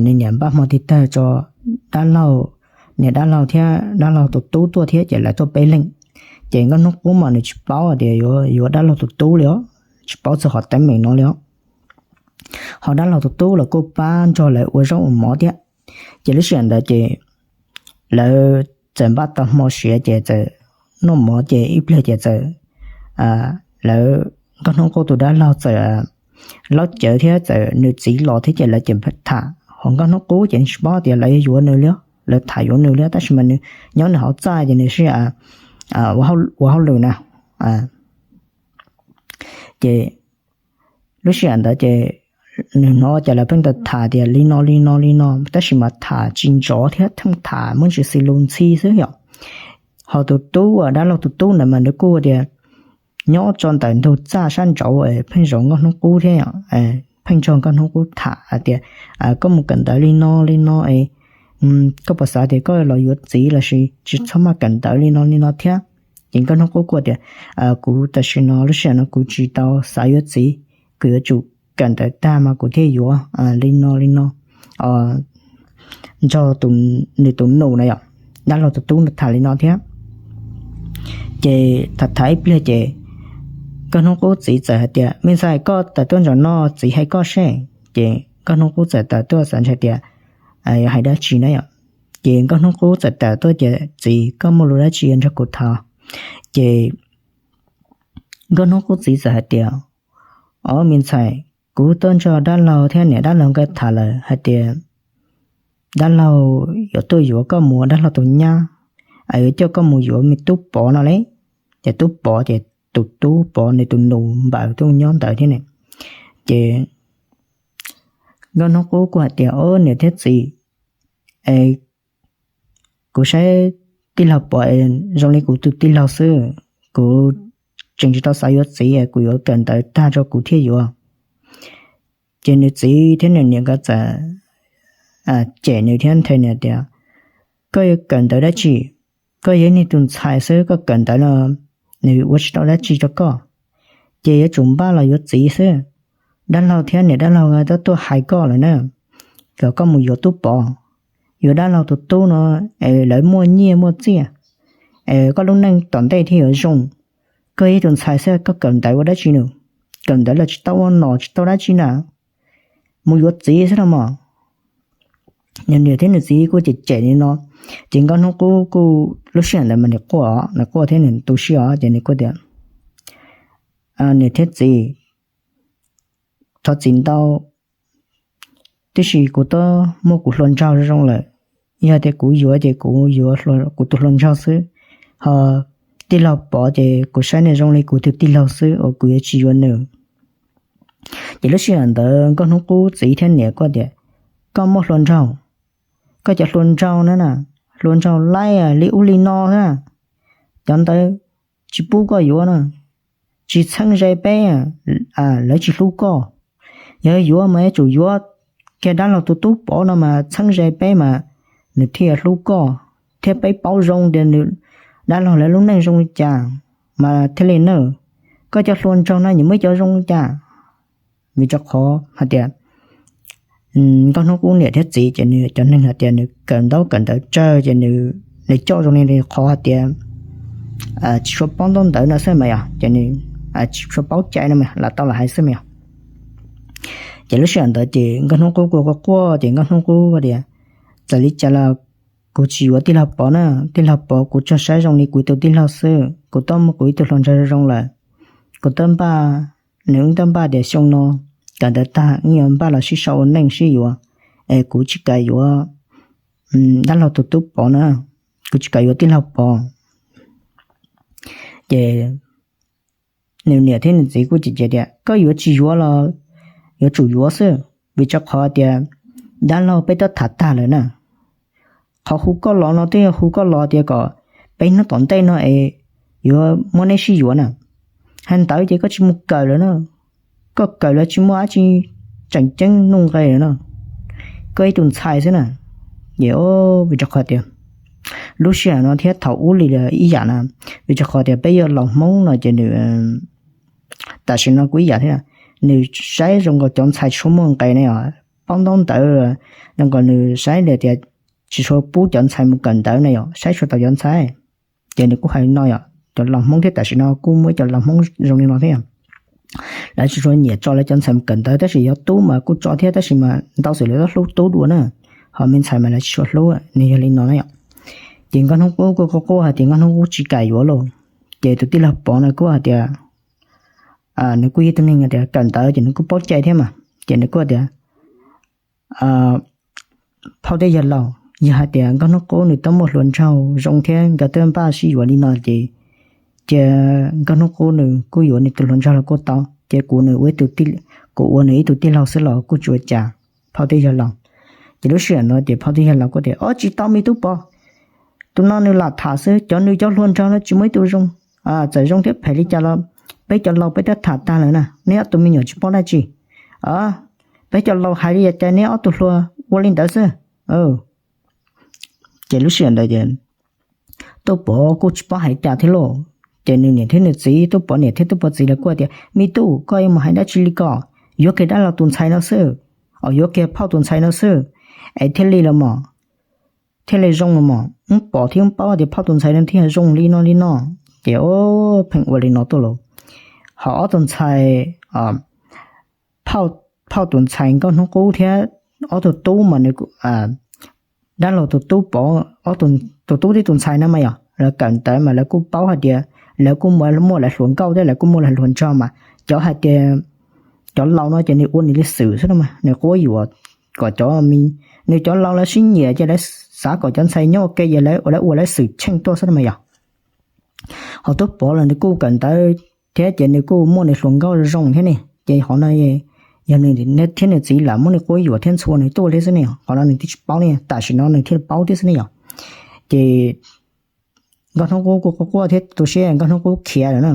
nws niam npaj hmo tig tag tso dab laug, niam dab laug thiab dab laug tus tub tuaj thiab ces lawv tuaj peb leeg. Ces Nkauj Hnub Qub mas nws tsis paub tias yuav yuav dab laug tus tub li os, tsis paub txog qhov teeb meem no li os. Ho dab laug tus tub los kuj pab nrog lawv ua zaub ua mov thiab. Ces lub sij hawm ntawd ces lawv txawm npaj tau hmo siav ces txawm noj mov ces ib pliag ces txawm lawv Nkauj Hnub Qub tus dab laug txawm laub cawv thiab txawm nws txiv los thiab ces lawv ces tham. Ho Nkauj Hnub Qub ces nws tsis paub tias lawv yuav nws li, lawv tham yuav nws li, tab sis mas nws nyob nws hauv txaj ces nws sib ua hauj lwm na. Ces lub sij hawm ntawd ces nws hnov cas lawv pheej tau tham tias li no li no li no, tab sis mas tham tsis nrov thiab theej tham muaj ntsis xws lus ntxhi xwb yom. Ho tus tub uas dab laug tus tub ntawd mas nws kuj tias nyob tso ntawm ntug txaj sab nraud pheej zaum Nkauj Hnub Qub thiab yom, pheej nrog Nkauj Hnub Qub tham hais tias koj mus kawm ntawv li no li no es koj puas xav tias koj los yuav txiv los sis tsis txhob maj kawm ntawv li no li no thiab. Ces Nkauj Hnub Qub kuj tias kuv tam sim no lub sij hawm no kuv tsis tau xav yuav txiv, kuv yuav tsum kawm ntawv tag mas kuv thiaj yuav li no li no, nrog nws tus nus na yom. Dab laug tus tub tham li no thiab. Ces tham tham ib pliag ces Nkauj Hnub Qub txiv txawm hais tias me ntxhais, koj tawm tuaj nram no txiv hais koj seb. Ces Nkauj Hnub Qub txawm tawm tuaj xav ntshai tias yuav hais dab tsi na yom. Ces Nkauj Hnub Qub txawm tawm tuaj tias txiv, koj muaj lus dab tsi yuav nrog kuv tham? Ces Nkauj Hnub Qub txiv txawm hais tias o me ntxhais, kuv tuaj nrog dab laug thiab niam dab laug nkawd tham lawm hais tias dab laug yuav tuaj yuav koj mus ua dab laug tus nyab, yuav coj koj mus yuav me tub Pov no li. Ces tub Pov ces tus tub Pov nws tus nus npawg tuaj nyob ntawd thiab ne. Ces Nkauj Hnub Qub kuj hais tias o niam thiab txiv, kuv saib tij laug Pov zoo li kuv tus tij laug xwb, kuv tseem tsis tau xav yuav txiv, kuv yuav kawm ntawv tag tso kuv thiaj yuav. Ces nws txiv thiab nws niam nkawd txawm cem nws thiab nthe nws tias koj yuav kawm ntawv dab tsi? Koj yog ib niag tus ntxhais xwb, koj kawm ntawv los nws ua tsis tau dab tsi rau koj, ces yuav tsum npaj los yuav txiv xwb. Dab laug thiab niam dab laug nkawd twb tuaj hais koj lawm na, kom koj mus yuav tub Pov, yuav dab laug tus tub no es lawv muaj nyiaj muaj txiaj, es koj lub neej tom ntej thiaj yuav zoo. Koj yog ib tus ntxhais xwb, koj kawm ntawv ua dab tsi nws? Kawm ntawv los tsis tau ua nom tsis tau dab tsi na, mus yuav txiv xwb no mog. Nws niam thiab nws txiv kuj cem cem li no. Ces Nkauj Hnub Qub kuj lub sij hawm ntawd mas nws quaj, nws quaj thiab nws tu siab os, ces nws kuj tias niam thiab txiv, thov txim ntau, tiam sis kuv twb muaj kuv hluas nraug zoo lawm. Yog tias kuv yuav ces kuv yuav kuv tus hluas nraug xwb, ho tij laug Pov ces kuv saib nws zoo li kuv tus tij laug xwb uas kuv yuav tsis yuav nws. Ces lub sij hawm ntawd Nkauj Hnub Qub txiv thiab niam kuj tias koj muaj hluas nraug, koj cov hluas nraug na, hluas nraug laib li ub li no na, cov ntawd tsis pub koj yuav na, tsis txheeb ze peb, lawv tsis hlub koj. Yog yuav mas yuav tsum yuav kiag dab laug tus tub Pov no mas txheeb ze peb mas nws thiaj hlub koj, thiab peb paub zoo tias nws, dab laug lawv lub neej zoo li cas mas thiaj li na. Koj cov hluas nraug no nyias muaj ib co zoo li cas? Vim rau qhov hais tias Nkauj Hnub Qub niam thiab txiv ces nws cov neeg hais tias nws kawm ntaub kawm ntawv tsawg ces nws coj zoo li qhov hais tias tsis tshua paub ntaub ntawv no xwb mas yog ces nws tsis tshua paub cai no mas lam tau lam hais xwb mas yog. Ces lub sij hawm ntawd ces Nkauj Hnub Qub kuj quaj quaj ces Nkauj Hnub Qub tias, txawm li cas los kuv tsis yuav tij laug Pov na, tij laug Pov kuv tsuas saib zoo li kuv ib tug tij laug xwb, kuv twb muaj kuv ib tug hluas nraug zoo lawm. Kuv twb npaj, nws wb twb npaj tias xyoo no kawm ntawv tag wb yuav npaj los sib sau ua neej sib yuav, es kuv tsis kam yuav dab laug tus tub Pov na, kuv tsis kam yuav tij laug Pov. Ces nws niam thiab nws txiv kuj cem cem tias koj yuav tsis yuav los yuav tsum yuav xwb, vim rau qhov tias dab laug peb twb tham tag lawm na. Qhov hu koj los no twb yog hu koj los tias kom peb hnub tom ntej no es yuav muab neb sib yuav na. Hais ntawd ces koj tsis mus kawm lawm na, koj kawm lawm tsis muaj dab tsi tseem ceeb nuj nqi lawm na, koj ib tug ntxhais xwb na. Ces vim rau qhov tias lub sij hawm no thiab thaum ub li ib yam na, vim rau qhov tias peb yog laus Hmoob no ces nws, tam sim no kuj ib yam thiab, nws saib zoo nkaus cov ntxhais tsis tshua muaj nqis ne yom, paub ntaub ntawv, zoo nkaus nws saib li tias tsis tshua pub cov ntxhais mus kawm ntawv ne yom, saib tsis tshua tau cov ntxhais. Ces nws kuj hais li no yom, cov laus Hmoob thiab tam sim no kuj muaj ib co laus Hmoob zoo li no thiab. Lawv tsis tshua nyiam tso lawv cov ntxhais mus kawm ntawv tab sis yog tub mas kuj tso thiab tab sis mas ntau xwm lawv hlub tub dua na, ho me ntxhais mas lawv tsis tshua hlub, nws yog li no na yom. Ces Nkauj Hnub Qub kuj quaj quaj hais tias Nkauj Hnub Qub tsis kam yuav lauj. Ces tus tij laug Pov no kuj hais tias nws kuj yog ib tug neeg tias kawm ntawv ces nws kuj paub cai thiab mas, ces nws kuj tias, phauj thiab yawg laus, yog hais tias Nkauj Hnub Qub nws twb muaj hluas nraug zoo thiab nkawd twb npaj sib yuav li no ces cia Nkauj Hnub Qub nws kuj yuav nws tus hluas nraug los kuj tau, ces kuv nws, kuv ua nws ib tug tij laug xwb los kuj tsis ua cas, phauj thiab yawg laus. Ces lub sij hawm no ces phauj thiab yawg laus kuj tias o tsis tau me tub Pov, tus no nws lam tham xwb, cov nws cov hluas nraug no tsis muaj ib tug zoo, txawm zoo thiab phem li cas los peb cov laus peb twb tham tag lawm na, neb ob tug me nyuam tsis paub dab tsi. Peb cov laus hais li cas neb ob tug hluas ua li ntawd xwb. Ces lub sij hawm ntawd ces tub Pov kuj tsis paub hais cas thiab lauj. Ces nws niam thiab nws txiv, tub Pov niam thiab tub Pov txiv lawv kuj tias me tub, koj yuav mus hais dab tsi li ko, yuav kiag dab laug tus ntxhais no xwb, yuav kiag phauj tus ntxhais no xwb, es thiaj li los mas, thiaj li zoo los mas, wb pom thiab wb paub tias phauj tus ntxhais no thiaj zoo li no li no. Ces pheej ua li no tuaj lauj. Ho ob tug ntxhais, phauj tus ntxhais Nkauj Hnub Qub thiab ob tug tub mas nws, dab laug tus tub Pov, tus tub thiab tus ntxhais no mas yog lawv kawm ntawv mas lawv kuj paub hais tias lawv kuj muaj lawv hluas nkauj thiab lawv kuj muaj lawv hluas nraug mas, cov hais tias cov laus no ces nws ua nws li xwm xwb no mas, nws quab yuam kom cov, nws cov laus lawv sib nyiam ces lawv xav kom cov ntxhais nyob ua ke ces lawv ua lawv xwm tsheej tuaj xwb no mas yog. Ho tub Pov los nws kuj kawm ntawv thiab ces nws kuj muaj nws hluas nkauj zoo thiab ne, ces qhov no yog nws thiab nws txiv lam muab nws quab yuam thiab ntxhua nws tuaj thiab xwb ne, qhov no nws thiaj tsis paub ne, tam sim no nws thiaj paub thiab xwb ne yom. Ces Nkauj Hnub Qub kuj quaj quaj thiab tu siab, Nkauj Hnub Qub khiav lawm na.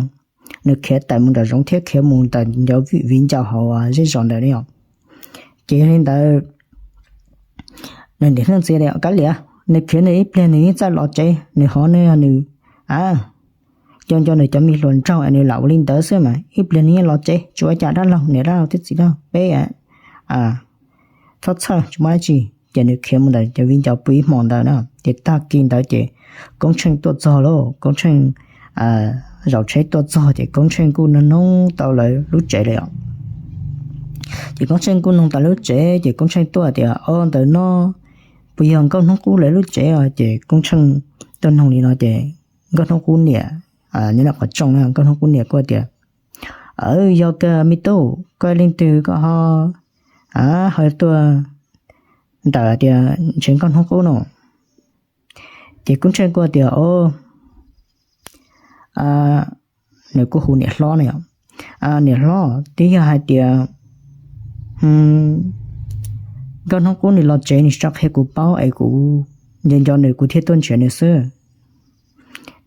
Nws khiav tawm mus nram zoov thiab khiav mus ntawm cov viv ncaus hauv zej zos ntawd ne yom. Ces yog li ntawd, nws niam thiab nws txiv tias kav liam, nws khiav nws ib pliag nws yeej txawj los tsev, nws hov nws, nws nco nco nws cov me hluas nraug es nws lam ua li ntawd xwb mas ib pliag nws yeej los tsev, tsis ua cas dab laug, niam dab laug thiab txiv dab laug peb txhob txhawj tsis muaj dab tsi. Ces nws khiav mus ntawm cov viv ncaus pw ib hmos ntawd na, ces tag kis ntawd ces Koob Tsheej tuaj txog lauj. Koob Tsheej zaum tsheb tuaj txog ces Koob Tsheej kuj noog noog tau lawv lub tsev lawm os. Ces Koob Tsheej kuj noog tau lub tsev ces Koob Tsheej tuaj tias o ntawm no puas yog Nkauj Hnub Qub lawv lub tsev os? Ces Koob Tsheej tuaj noog li no ces Nkauj Hnub Qub niam, nyob ntawm qhov tsoo na, Nkauj Hnub Qub niam kuj tias yog kawg me tub, koj leej twg koj ho ho tuaj ntawm tias ntshe Nkauj Hnub Qub no. Ces Koob Tsheej kuj tias o nws kuj hu niam hlob na yom, niam hlob, twb yog hais tias Nkauj Hnub Qub nws los tsev nws tsis tau qhia kuv paub es kuv nco nco nws kuv thiaj tuaj nrhiav nws xwb.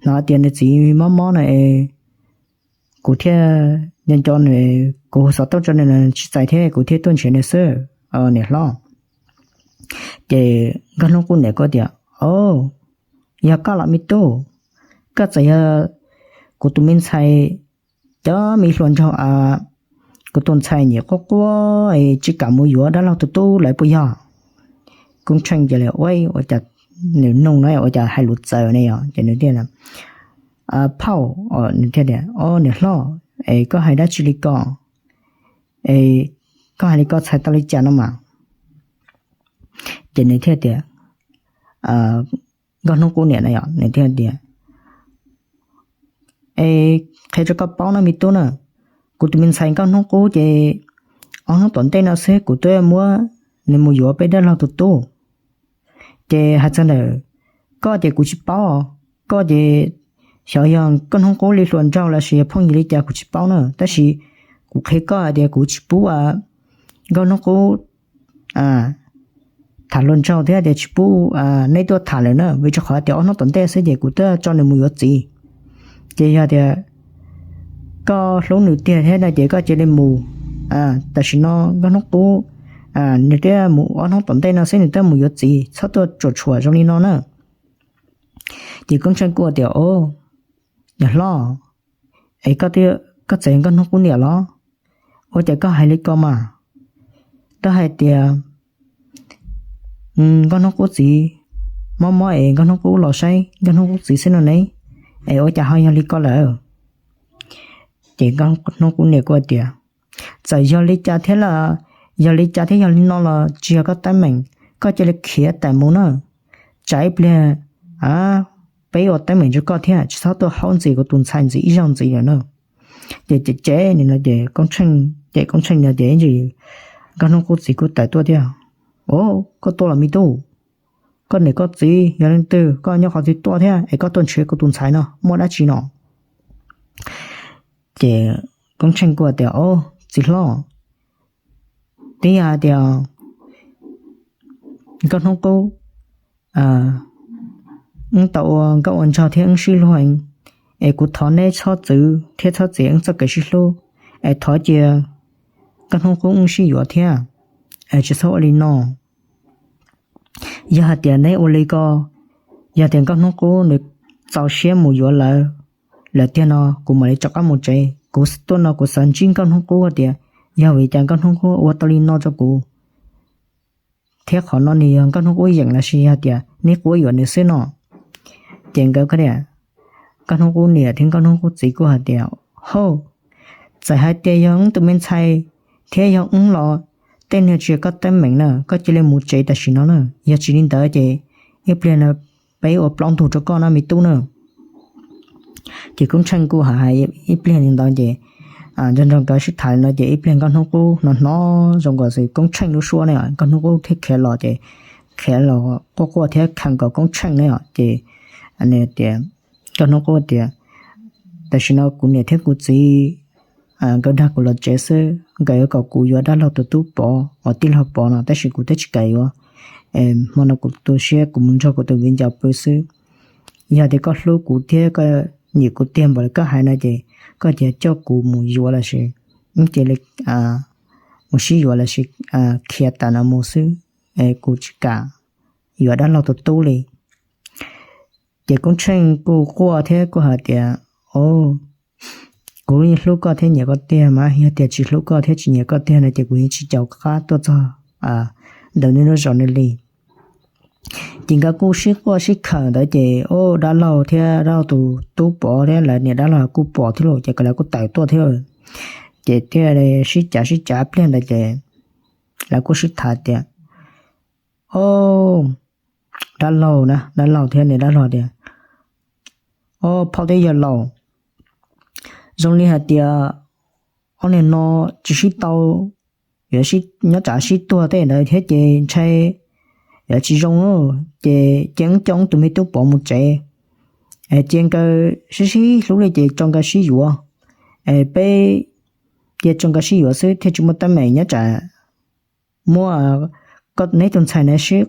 Hnov tias nws txiv mob mob no es kuv thiaj nco nco nws, kuv hu xov tooj rau nws, nws tsis txais thiab kuv thiaj tuaj nrhiav nws xwb, niam hlob. Ces nkauj hnub qub niam kuj tias, O, yog koj los me tub, koj txawm yog kuv tus me ntxhais cov me hluas nraug, kuv tus ntxhais nyiam quaj quaj, tsis kam mus yuav dab laug tus tub lawm puas yog? Koob Tsheej ces ua cas nws nug no ua cas hais lus txawv ne yom, ces nws thiaj, Phauj, nws thiaj tias, O, niam hlob, es koj hais dab tsi li ko? Es koj hais li ko txhais tau li cas no mas? Ces nws thiaj tias, nkauj hnub qub niam no yom, nws thiaj tias, Es qhia rau koj paub no me tub na, kuv tus me ntxhais nkauj hnub qub ces ob hnub tom ntej no xwb kuv twb muab nws mus yuav peb dab laug tus tub. Ces hais txog ntawm koj ces kuv tsis paub, koj ces xyov yog nkauj hnub qub li hluas nraug los sis yog phooj ywg li cas kuv tsis paub na, tab sis kuv qhia koj hais tias kuv tsis pub nkauj hnub qub tham hluas nraug thiab tias tsis pub neb tuaj tham lawm na, vim rau qhov tias ob hnub tom ntej xwb ces kuv twb tso nws mus yuav txiv. Ces yog tias koj hlub nws tiag thiab no ces koj cia li mus. Tam sim no nkauj hnub qub nws twb mus, ob hnub tom ntej no xwb nws twb mus yuav txiv, txhob tuaj tsuam tshuam zoo li no na. Ces Koob Tsheej kuj tias, O, niam hlob, es koj txawm nkauj hnub qub niam los? Ua cas koj hais li ko mas? Twb hais tias nkauj hnub qub txiv mob mob es nkauj hnub qub los saib nkauj hnub qub txiv xwb no ne, es ua cas ho yog li ko lawm? Ces nkauj hnub qub niam kuj tias, Txawm yog li cas thiab los, yog li cas thiab yog li no los tsis yog koj teeb meem, koj cia li khiav tawm mus na. Tsam ib pliag peb ua teeb meem rau koj thiab, tsis txhob tuaj haub ntxias kuv tus ntxhais ntxiv ib zaug ntxiv lawm na. Ces ces ces nim no ces Koob Tsheej, ces Koob Tsheej no ces ib ntsis nkauj hnub qub txiv kuj tawm tuaj thiab. O, koj tuaj los me tub, koj niam koj txiv yog leej twg, koj nyob qhov twg tuaj thiab es koj tuaj nrhiav kuv tus ntxhais no muaj dab tsi no? Ces Koob Tsheej kuj tias, O, txiv hlob, twb yog hais tias nkauj hnub qub wb tau ua nkauj ua nraug thiab wb sib hlub heev, es kuv thov neb txhob txwv thiab txhob txiav wb txoj kev sib hlub, es thov cia nkauj hnub qub wb sib yuav thiab, tsis txhob ua li no. Yog hais tias neb ua li ko, yog tias nkauj hnub qub nws txaus siab mus yuav lawv lawm tiag no kuv mam li rov qab mus tsev. Kuv tuaj no kuv xav ntsib nkauj hnub qub tias yog vim cas nkauj hnub qub ua tau li no rau kuv, thiab qhov no nws yog nkauj hnub qub yeem los sis yog tias neb quab yuam nws xwb no. Ces nkawd, nkauj hnub qub niam thiab nkauj hnub qub txiv kuj hais tias, Hauj, txawm hais tias yog wb tus me ntxhais thiab yog wb los tej niag tsis yog koj teeb meem na, koj cia li mus tsev tam sim no na, yog tsis li ntawd ces ib pliag no peb ua plaub ntug rau koj no me tub na. Ces Koob Tsheej kuj hais hais ib pliag li ntawd ces nrog nrog nkawd sib tham no ces ib pliag nkauj hnub qub hnov hnov zoo nkaus xwb Koob Tsheej lub suab ne, nkauj hnub qub thiaj khiav los ces khiav los quaj quaj thiab khaws nkaus Koob Tsheej ne. Ces tias, nkauj hnub qub tias, Tam sim no kuv niam thiab kuv txiv nkawd dag kuv los tsev xwb, nkawd yuav kom kuv yuav dab laug tus tub Pov uas tij laug Pov no, tab sis kuv twb tsis kam yuav. Hmo no kuv tu siab kuv mus nrog kuv tus viv ncaus pw xwb. Yog tias koj hlub kuv thiab koj nyiam kuv tiag npaum li koj hais no ces koj cia coj kuv mus yuav los sis wb cia li mus sib yuav los sis khiav tawm no mus xwb, kuv tsis kam yuav dab laug tus tub li. Ces Koob Tsheej kuj quaj thiab kuj hais tias, O, kuv hlub koj thiab nyiam koj tiag mas yog tias tsis hlub koj thiab tsis nyiam koj tiag no ces kuv yeej tsis caum qab tuaj txog ntawm nej lub zos no li. Ces nkawd kuj sib quaj sib khawm ntawd ces, o, dab laug thiab dab laug tus tub Pov thiab lawv niam dab laug kuj pom thiab los ces lawv kuj tawm tuaj thiab. Ces thiaj sib cav sib cav pliag ntawd ces lawv kuj sib tham tias, O, dab laug na, dab laug thiab niam dab laug tias, O, phauj thiab yawg laus, zoo li hais tias ob niag no tsis sib tau, yuav nyob tsam sib tuag tej ntawd thiab ces ntshai yuav tsis zoo, ces cia wb coj wb tus me tub Pov mus tsev, cia nkawd sib sib hlub li ces tso nkawd sib yuav. Peb cia tso nkawd sib yuav xwb thiaj tsis muaj teeb meem nyob tsam muab neb tus ntxhais na sib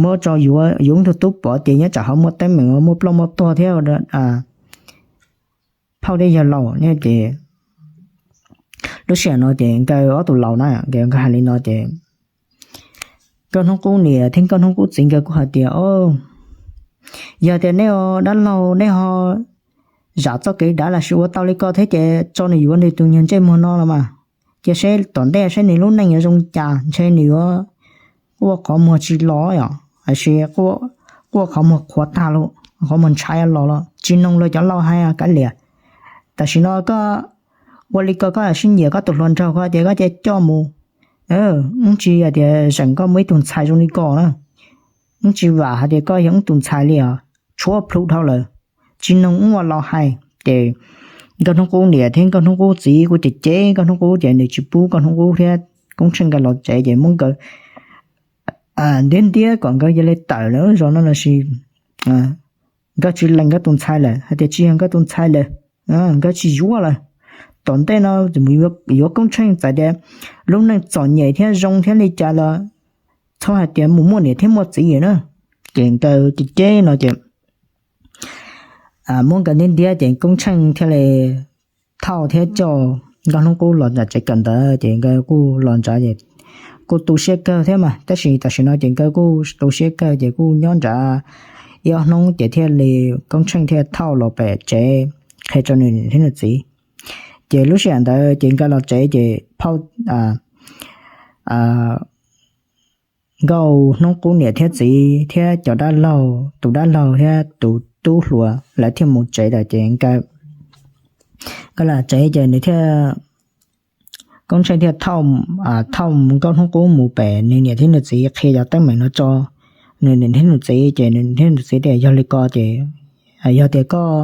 muab tso yuav yus tus tub Pov ces nyob tsam ho muaj teeb meem muaj ploj muaj tuag thiab. Phauj thiab yawg laus, ces Lub sij hawm no ces nkawd ob tug laus na, nkawd hais li no ces nkauj hnub qub niam thiab nkauj hnub qub txiv nkawd kuj hais tias, o, yog tias nej dab laug nej ho zam txoj kev dav los sis ua tau li ko thiab ces tso nws yuav nws tus nyuag ntsej muag no los mas, cia seb tom ntej seb nws lub neej yuav zoo li cas, ntshe nws yuav quaj qhov muag tsis los yom, los sis quaj qhov muag qhuav tag los, qhov muag ntshai los los tsis mloog luag cov laus hais kav liam. Tam sim no koj ua li ko koj sib nyiam koj tus hluas nraug ko ces koj cia coj mus, wb tsis hais tias zeem koj muaj ib tug ntxhais zoo li ko na, wb tsis vam hais tias koj yog wb tus ntxhais li os, tshuav plhu dhau lawm, tsis mloog wb ua laus hais. Ces nkauj hnub qub niam thiab nkauj hnub qub txiv kuj cem cem nkauj hnub qub ces nws tsis pub nkauj hnub qub thiab Koob Tsheej nkawd los tsev ces muab nkawd ntiab ntiab kom nkawd cia li tawm lawm zos no los sis nkawd tsis lees nkawd tus ntxhais lawm, hais tias tsis yog nkawd tus ntxhais lawm, nkawd tsis yuav lawm. Tom ntej no yuav Koob Tsheej txawm tias lub neej txom nyem thiab zoo thiab li cas los txhob hais tias mus muaj niam thiab muaj txiv na. Ces nkawd cem cem no ces muab nkawd ntiab ntiab ces Koob Tsheej thiaj li thauj thiab coj nkauj hnub qub los nram tsev kawm ntawv ces nkawd kuj los nrad es kuj tu siab kawg thiab mas, tab sis tam sim no ces nkawd kuj tu siab kawg ces kuj nyob nrad ib ob hnub ces thiaj li Koob Tsheej thiaj thauj los pem tsev qhia rau nws niam thiab nws txiv. Ces lub sij hawm ntawd ces nkawd los tsev ces phauj, nkauj hnub qub niam thiab txiv thiab cov dab laug, tus dab laug thiab tus tub hluas lawv thiaj mus tsev lawm ces nkawd los tsev ces nws thiaj, Koob Tsheej thiaj thauj nkauj hnub qub mus pem nws niam thiab nws txiv qhia cov teeb meem no rau nws niam thiab nws txiv ces nws niam thiab nws txiv tias yog li ko ces yog tias koj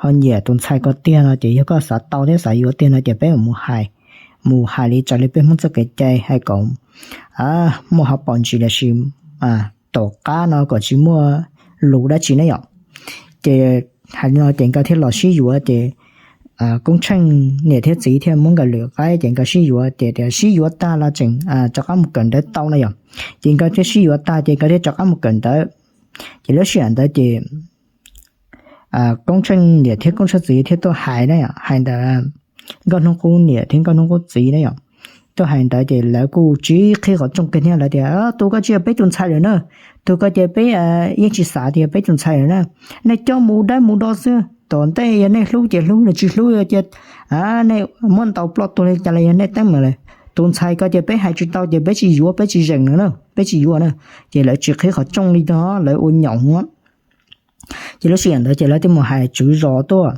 ho nyiam tus ntxhais ko tiag no ces yog koj xav tau thiab xav yuav tiag no ces peb mus hais, mus hais li raws li peb Hmoob txoj kev cai hais kom muaj hauv paus ntsis los sis tom qab no kom tsis muaj lus dab tsi ne yom. Ces hais li no ces nkawd thiaj los sib yuav ces Koob Tsheej niam thiab txiv thiaj muab nkawd lwm qaib ces nkawd sib yuav ces tias sib yuav tag los tseem rov qab mus kawm ntawv tau no yom. Ces nkawd thiaj sib yuav tag ces nkawd thiaj rov qab mus kawm ntawv. Ces lub sij hawm ntawd ces Koob Tsheej niam thiab Koob Tsheej txiv thiaj tuaj hais na, hais ntawd nkauj hnub qub niam thiab nkauj hnub qub txiv na yom. Tuaj hais ntawd ces lawv kuj tsis qhib qhov rooj kiag thiab, lawv tias tus ko tsis yog peb tus ntxhais lawm na, tus ko ces peb yeej tsis xav tias yog peb tus ntxhais lawm na. Nej coj mus dab mus do xwb, tom ntej yog nej hlub ces hlub, nej tsis hlub cia nej muab ntaus ploj tuag li cas los yog nej teeb meem lawm. Tus ntxhais ko ces peb hais tsis tau ces peb tsis yuav, peb tsis zeem na, peb tsis yuav na. Ces lawv tsis qhib qhov rooj li no, lawv ua nyaum. Ces lub sij hawm ntawd ces lawv thiaj mus hais tswv zos tuaj.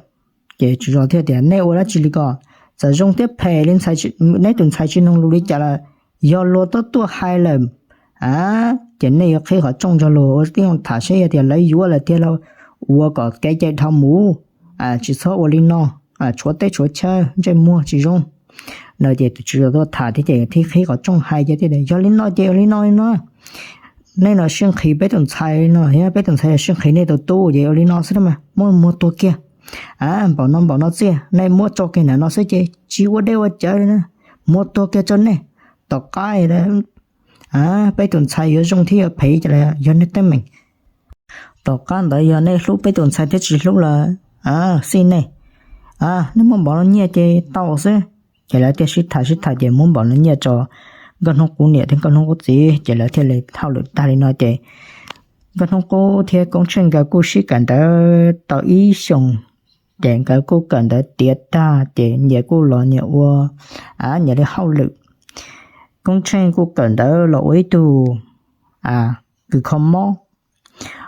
Ces tswv zos thiaj tias nej ua dab tsi li ko, txawm zoo thiab phem li, neb tus ntxhais tsis mloog lus li cas los yog luag tuaj tuaj hais lawm, ces nej yuav qhib qhov rooj nrog luag ua tib zoo tham seb yog tias lawv yuav lawm tiag los ua kom kev cai dhau mus, tsis txhob ua li no, tshuav teb tshuav chaw ntsej muag tsis zoo no. Ces tus tswv zos tuaj tham thiab ces thiaj qhib qhov rooj hais ces thiaj tias yog li no ces ua li no li no, nej los sib nqhis peb tus ntxhais no thiab peb tus ntxhais los sib nqhis nej tus tub ces ua li no xwb mas muab muag tuag kiag. Npaum no npaum no txiaj nej muab tso kiag ntawm no xwb ces tsis ua dej ua cawv li na, muab tuag kiag rau nej. Tom qab peb tus ntxhais yuav zoo thiab yuav phem ces yog nej teeb meem. Tom qab ntawd yog nej hlub peb tus ntxhais thiab tsis hlub los xij nej, nej muab npaum no nyiaj ces tau xwb. Ces lawv thiaj sib tham sib tham ces muab npaum no nyiaj rau nkauj hnub qub niam thiab nkauj hnub qub txiv ces lawv thiaj li hauj lwm tag li no ces nkauj hnub qub thiab Koob Tsheej nkawd kuj sib kawm ntawv tau ib xyoos. Ces nkawd kuj kawm ntawv tiav tag ces nyias kuj los nyias ua nyias li hauj lwm. Koob Tsheej kuj kawm ntawv los ua ib tug kws kho mob,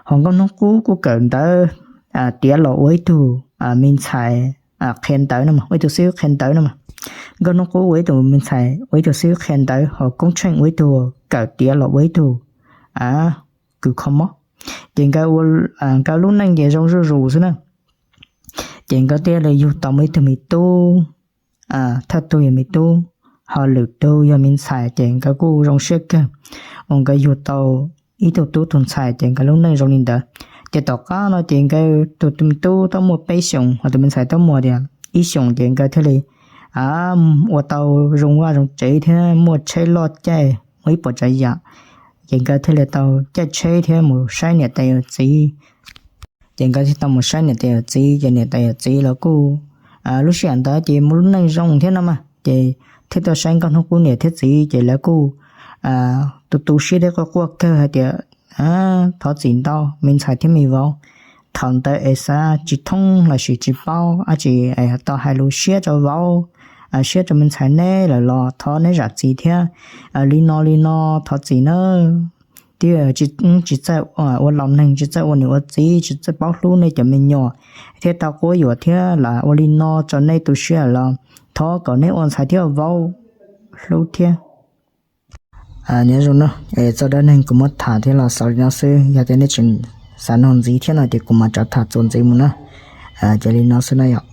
ho nkauj hnub qub kuj kawm ntawv tiav los ua ib tug me ntxhais qhia ntawv no, ua ib tug xib hwb qhia ntawv no. Nkauj hnub qub ua ib tug me ntxhais ua ib tug xib hwb qhia ntawv, ho Koob Tsheej ua ib tug kawm tiav los ua ib tug kws kho mob. Ces nkawd lub neej ces zoo zuj zus xwb na. Ces nkawd thiaj li yug tau muaj ib tug me tub, thawj tug yog me tub, ho lwm tug yog me ntxhais ces nkawd kuj zoo siab kawg uas nkawd yug tau ib tug tub tug ntxhais ces nkawd lub neej zoo li ntawd. Ces tom qab no ces nkawd tus me tub twb muaj peb xyoos ho tus me ntxhais twb muaj tias ib xyoos ces nkawd thiaj li ua tau zoo vaj zoo tsev thiab muaj tsheb loj caij muaj ib puas tsav yam. Ces nkawd thiaj li tau caij tsheb thiab mus saib niam tais yawm txiv. Ces nkawd thiaj tau mus saib niam tais yawm txiv ces niam tais yawm txiv los kuj lub sij hawm ntawd ces muaj lub neej zoo thiab no mas ces thiaj tau saib nkauj hnub qub niam thiab txiv ces lawv kuj tu tu siab thiab quaj quaj kawg hais tias thov txim ntau me ntxhais thiab me vauv. Thaum ntawd es xav tsis thoob los sis tsis paub dab tsi, tau hais lus siab rau vauv, siab rau me ntxhais neb lawm los thov neb zam txim thiab li no li no, thov txim nawb. Twb tsis txawj ua laus neeg, tsis txawj ua niam ua txiv, tsis txawj paub hlub nej cov me nyuam, thiaj tau quab yuam thiab los ua li no rau nej tu siab los thov kom neb ua ntxhais thiab vauv hlub thiab. Nyob zoo no, txoj dab neeg kuv muab tham thiab los xaus li no xwb, yog tias nej tseem xav nug ntxiv thiab no ces kuv mam rov tham txuas ntxiv mus na. Ces li no xwb na yom.